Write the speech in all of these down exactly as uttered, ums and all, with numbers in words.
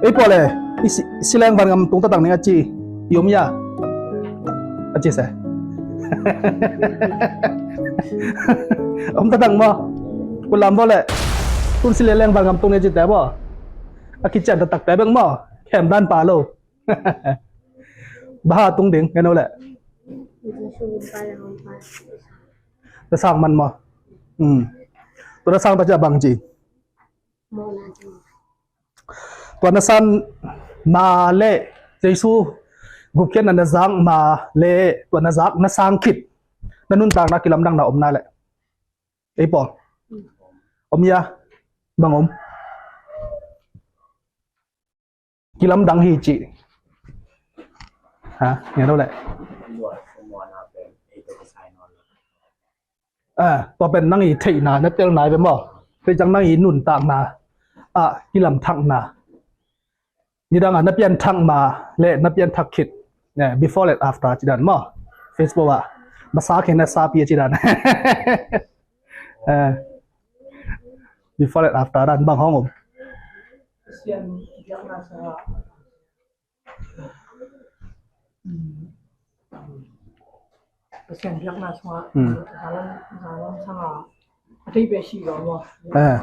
Ei pawl e, i si, si leng van gam tung ta dang ning a ci, i om ia? A ci se. Om ta dang maw? Kulam bo le. Tun si le leng van gam tung ni a ci te maw? A kician ta tak te beng maw? Khem dan pa lo. Baha tung ding, ngen o le. Na sang man maw? Hmm. Tu na sang ta cia bang ci. Tua na san ma le Jesu gupkhiatna na zak ma le tua na zak na sang khit na nuntakna kilamdang na om na le. Ei pawl. Om ia? Bang om? Kilamdang hi ci. Ha, ngen o le. Ah, tua pen nang i theihna na telna ve maw? Tua ciang nang i nuntakna ah kilamthakna. Nidang ah na pianthak ma le na pianthak khit, before le after ci dan maw? Facebook ah masa khe na sapi ci dan. Before le after dan bang hong om? Pasian biakna sungah, hmm, zalam, zalam sangah a thei pe si lo maw? Eh.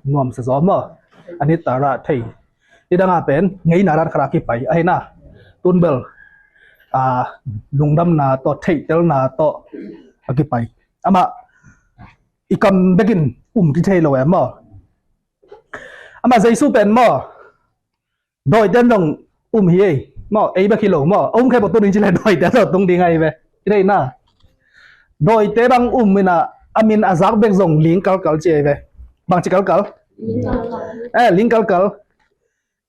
Nuam sa zaw maw? A ni tara thei. Nidang a pen ngeina ran khara kipai ahi na. Tun bel, ah, lungdamna tawh theihtelna tawh a kipai. Amah i kam bekin um kithei lo e maw? Amah Jesu pen maw? Dawite zong um hi ei maw, ei bek hi lo maw, a um khe bawk tuning ci le dawite zong tung ding ahi ve. I theihna dawite bang um ina a min a zak bek zong ling kalkal ci ahi ve. Bang ci kalkal? Eh, ling kalkal.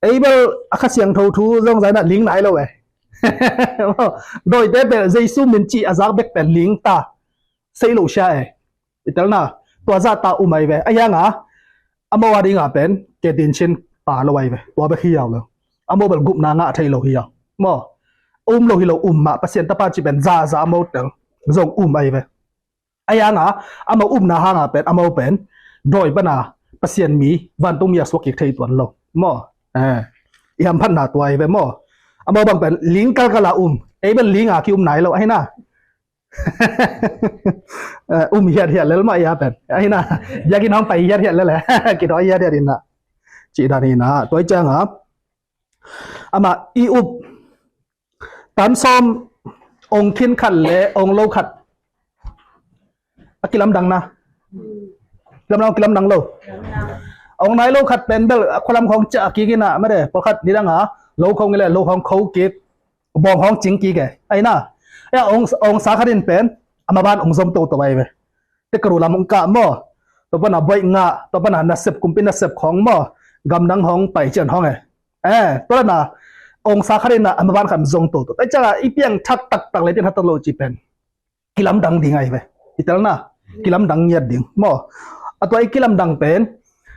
Ei bel a Kha Siangtho thu zong zaina ling nai lo e. Dawite pen Jesu min ci a zak bek pen ling ta. Sei lo sia e. I telna, tua zahta um ahi ve. A hianga, amau a dinga pen, ke din chin pa lo ahi ve. Tua bek hi yau lo. Amau bel gupna ngah thei lo hi yau. Maw, um lo hi lo um mah, Pasian tapa ci pen, za za amau tel. Zong um ahi ve. A hianga, amau umna hanga pen, amau pen, dawi pana, Pasian mi, vantung mi a suak kik thei tuan lo. Maw, eh, i hamphatna tua ahi ve maw. Amau bang pen, ling kalkala um. Ei bel linga ki um nai lo, ahi na. Eh, um hiathiat lel mah ia pen. Ahi na, biakinn hong pai hiathiat lel e. Kidawi hiathiat ina. Cih dan ina. Tua i cianga amah i up tan sawm ong khin khat le ong lo khat. A kilamdang na. Kilamdang, kilamdang lo. Ong nai lo khat pen bel a khualam khawng ciah kik ina. Mede, pawlkhat nidanga lo khawng ile, lo khawng kho kik. Bawng hong cing kik e. Ahi na. Ong, ong sa khat in pen a maban ong zom toto ahi ve. Te karu lam ong kah maw. Tua pana boih ngah, tua pana nasep, kumpi nasep khawng maw. Gamdang hong pai cian hong e. Eh, tua na ong sa khat in a maban khat zong toto. Tua cianga i piangthak taktak le piangthak tak lo ci pen kilamdang ding ahi ve. I telna, kilamdang ngiat ding maw. A tua i kilamdang pen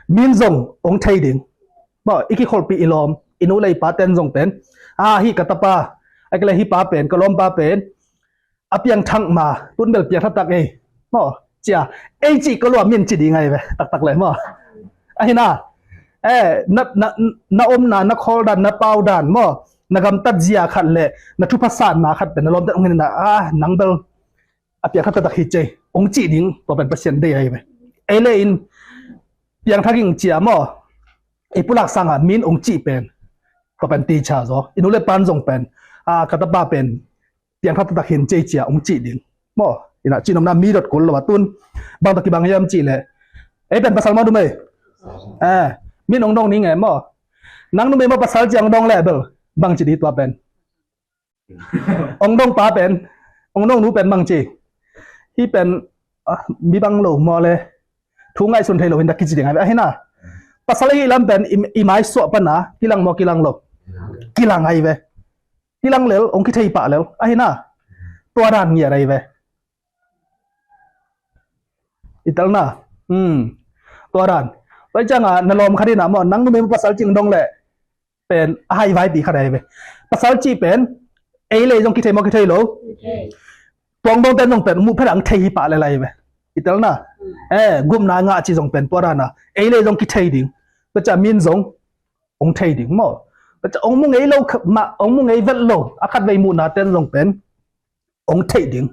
min zong ong thei ding maw. I kikholpi i lawm, i nu le i pa ten zong pen, a, hi ka tapa, a kile hi pa pen, ka lawmpa pen a piangthak ma, tun bel piangthak tak ei maw. Cia, ei cih ka lua min ci ding ahi ve. Taktak le maw. Ahi na. Eh, na, na, na omna, na khawl dan, na pau dan maw, na gamtat zia khat le na thupha satna khat pen na lawmte ong hin na, ah, nang bel a piangthak taktak hi cei ong cih ding, tua pen Pasian deih ahi ve. Ei le in piangthak ing cia maw, ei pulak sanga min ong cih pen, tua pen ti cha zaw. I nu le pan zong pen, ah, ka tapa pen piangthak taktak hin cei cia ong cih ding maw. Ina, cihnopna mi dot kul lo a tun bang tawh kibang hiam cih le, ei pen pasal maw numei? Eh, min ong dong ning e maw. Nang numei maw pasal ci ong dong le bel bang ci di tua pen. Ong dong pa pen, ong dong nu pen bang ci. Hi pen, ah, mi bang lo maw le, thu ngaihsun thei lo hin dak kici ding ahi ve. Ahi na. Pasal i lam pen i, i mai suah pana kilang maw, kilang lo? Kilang ahi ve. Kilang lel, ong kithei pah lel. Ahi na. Tua dan ngiat ahi ve. I telna. Hmm. Tua dan. Tua i cianga na lawm khat ina maw, nang numei maw pasal ci ong dong le pen a haivaipi khat ahi ve. Pasal cih pen ei le zong kithei maw, kithei lo? Tua ong dongte zong pen muh phet ang thei hi pah le lai ve. I telna. Eh, gupna ngah ci zong pen tua dana ei le zong kithei ding. Tua cia min zong hong thei ding maw. Ong mu ngei lo kha-, mah, ong mu ngei vet lo, a khatvei muhna ten zong pen ong theih ding.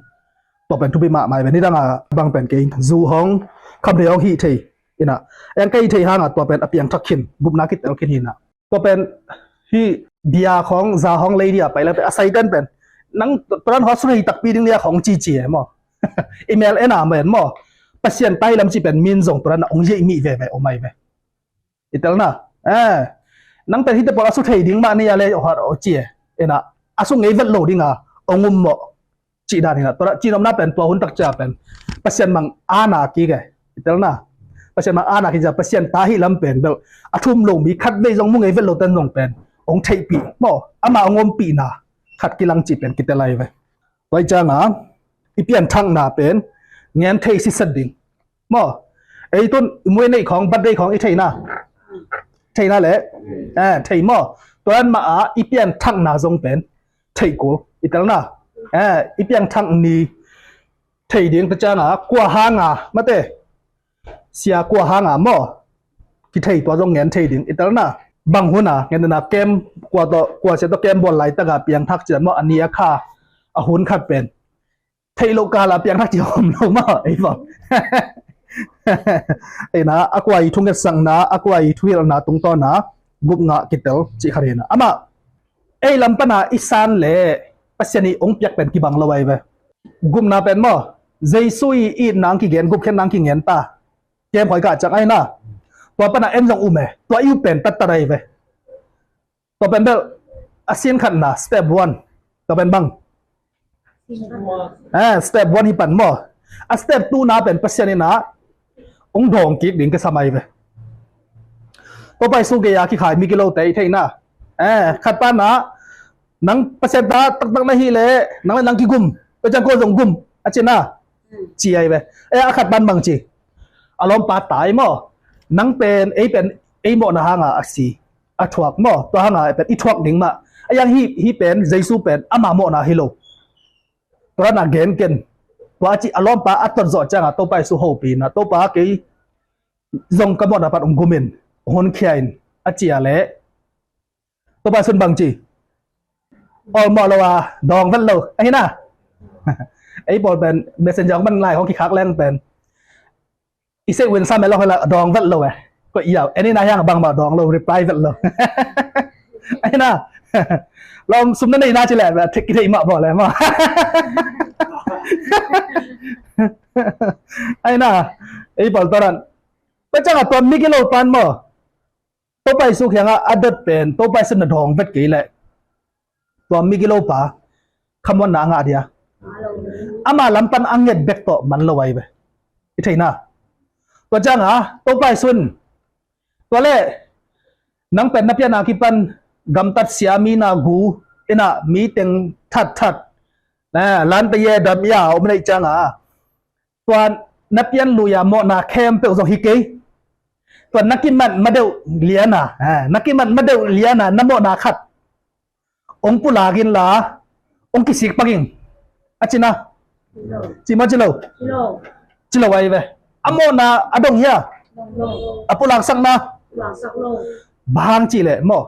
Tua pen thupi mahmah hi ve. Nidang a bang pen kei zu hong, khamthei hong hih thei ina, eng ka hih thei hanga tua pen a piangthak khin, gupna kitel khin hi ina. Tua pen hih bia khawng, za khawng lei dia pai la pen a saiten pen nang tua dan hong suthei takpi ding lia khawng cici e maw. I mel en a men maw. Pasian tai lam ci pen min zong tua dan a ong yeih mih veve om ai ve. I telna, eh, nang pen hite pawl a suthei ding mah ni a le, oh, oh, ci e. Ina, a su ngei vet lo dinga ong um maw. Cih dan hina, tua cinomna pen tua hun tak cia pen Pasian mang ana kik e. I telna, Pasian mang ana kik cia, Pasian ta hih lam pen bel a thum lo mi khatvei zong mu ngei vet lo ten zong pen ong theihpih maw, ama ong ompihna khat kilang cih pen kitel ai ve. Tua i cianga i pianthakna pen ngen thei siset ding maw. Ei tun i muai neih khawng, birthday khawng i theina, theina le, eh, thei maw. Tua dan mah a i pianthakna zong pen thei kul. I telna, eh, i piangthak ni thei ding. Tua cianga kua hanga mate, sia kua hanga maw kithei, tua zong ngen thei ding. I telna, bang huna ngen na kem, kua tawh, kua sia tawh kem bawl laitaka piangthak cian maw, a ni a kha a hun khat pen theih loh kala piangthak ci om lo maw, ei bang. Eina, a kua i thungetsakna, a kua i thuhilhna tungtawna gupna kitel cih khat hina. Amah ei lam pana i san le Pasian i ong piak pen kibang lo ai ve. Gupna pen maw, Jesu i itna ang kigen, gupkhiatna ang kigen ta. Kem khoi ka cak ai na. Tua pana en zong um e. Tua i up pen tattat ai ve. Tua pen bel a sin khatna, step one. Tua pen bang, eh, step one hi pan maw. A step two na pen Pasian ina ong dawng kik ding kisam ai ve. Topa Jesu gei a kikhai migilote i theina, eh, khat pana nang Pasian ta taktak na hi le nang le nang kigum, Pasian ko zong gum a cina ci ai ve. Eh, a khat pan bang ci, a lawmpa tai maw. Nang pen, ei pen, ei mawhna hanga a si, a thuak maw. Tua hanga pen i thuak ding mah. A yang hi, hi pen Jesu pen ama mawhna hi lo. Tua na gen ken. Tua a ci a lawmpa a tot zawh cianga Topa Jesu hopina, Topa kei zong ka mawhna pan ong gumin, ong honkhia in a cia le Topa Jesu in bang ci, olmawh lo a dawng vet lo ahi na. Ei pawl pen messenger hong pan lai hong kikhak leng pen i seh win sa mel lo hoi la dawng vet lo e. Ko i yau eni na hiang bangmah dawng lo, reply vet lo. Ahi na. Lawm sum na nei na ci le thik kithei mah bawl e maw. Ahi na. Ei pawl tua dan. Tua cianga tua migilo pan maw, Topa Jesu kianga a dot pen Topa Jesu na dawng vet kei leh tua migilopa khamuanna a ngah dia. Ama lam pan a nget bek tawh man lo ai ve. I theina, tua cianga Topa Jesu in tua le nang pen na piana kipan gamtat sia, mi na gu, ina mi teng thatthat, eh, lante ye dam ia om neih cianga tua na pian lui a mawhna khempeuh zong hi kei. Tua na kimat madeuh liana, eh, na kimat madeuh liana na mawhna khat ong pulak inla ong kisik pak ing a cina. Ci maw ci lo? Ci lo ai ve. A mawhna a dong hia? A pulaksakna bang hang ci leh maw,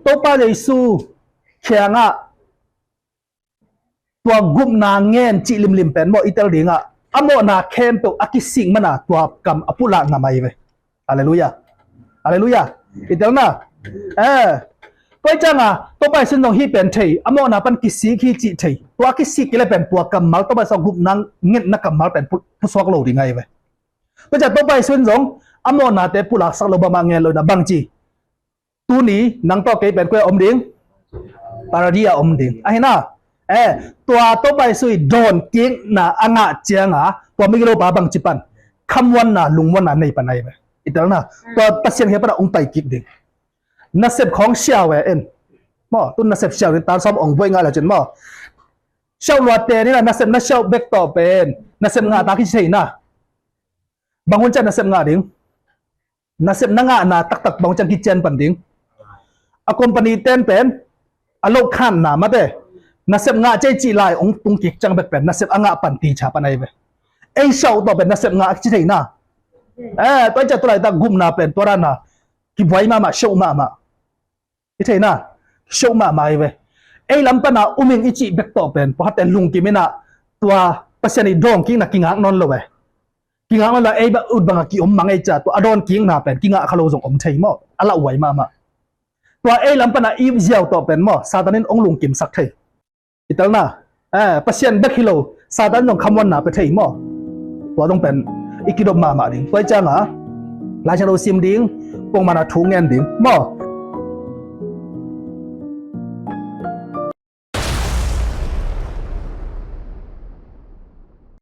Topa Jesu kiangah tua gupna ngen cih limlim pen maw i tel dingah a mawhna khempeuh a kisik mana tua kam a pulak ngam ai ve. Halleluiah. Halleluiah. I telna, eh, tua i cianga Topa Jesu in zong hih pen thei, a mawhna pan kisik hi cih thei. Tua kisik kile pen tua kammal Topa Jesu gupna ngetna kammal pen pu-, pusuak lo ding ai ve. Tua ciang Topa Jesu in zong a mawhnate pulaksak lo bangmah ngen lo ina bang ci, tuni nang tawh kei pen kua om ding? Paradis a om ding ahi na. Eh, tua Topa Jesu i dawn kikna a ngah cianga tua migilopa bang ci pan? Khamuanna, lungmuanna nei pan ai ve. I telna, tua Pasian hia pana ong pai kik ding. Nasep khawng siau e en maw, tun nasep siau ding tan sawm ong buai ngah le cin maw. Siau luate ni la nasep na siau bek tawh pen nasep ngah ta kici thei na. Bang hun ciang nasep ngah ding? Nasep na ngahna taktak bang hun ciang kician pan ding? A company ten pen a loh khanna mate nasep ngah cei cih lai ong tung kik ciang bek pen nasep a ngah pan ti cha pan ai ve. Ei siau tawh pen nasep ngah a kici thei na. Eh, tua i ciang tu laitak gupna pen tua rana Kibuai mahmah, show mahmah. I theihna, show mahmah hi ve. Ei lam pana um ing i cih bek tawh pen pawlkhatte lungkim inah tua Pasian i dawngkikna kingak nawn lo ve. Kingak nawn lo, ei bang ut banga kiom mang ei cia tua a dawnkikna pen kingah kha lo zong om thei maw? A lauhuai mahmah. Tua ei lam pana i ziau tawh pen maw, Satan in hong lungkimsak thei. I telna, eh, Pasian bek hi lo, Satan zong khamuanna pia thei maw? Tua dong pen i kidop mahmah ding. Tua i cianga Laisiangtho sim ding, pongmana thu ngen ding maw?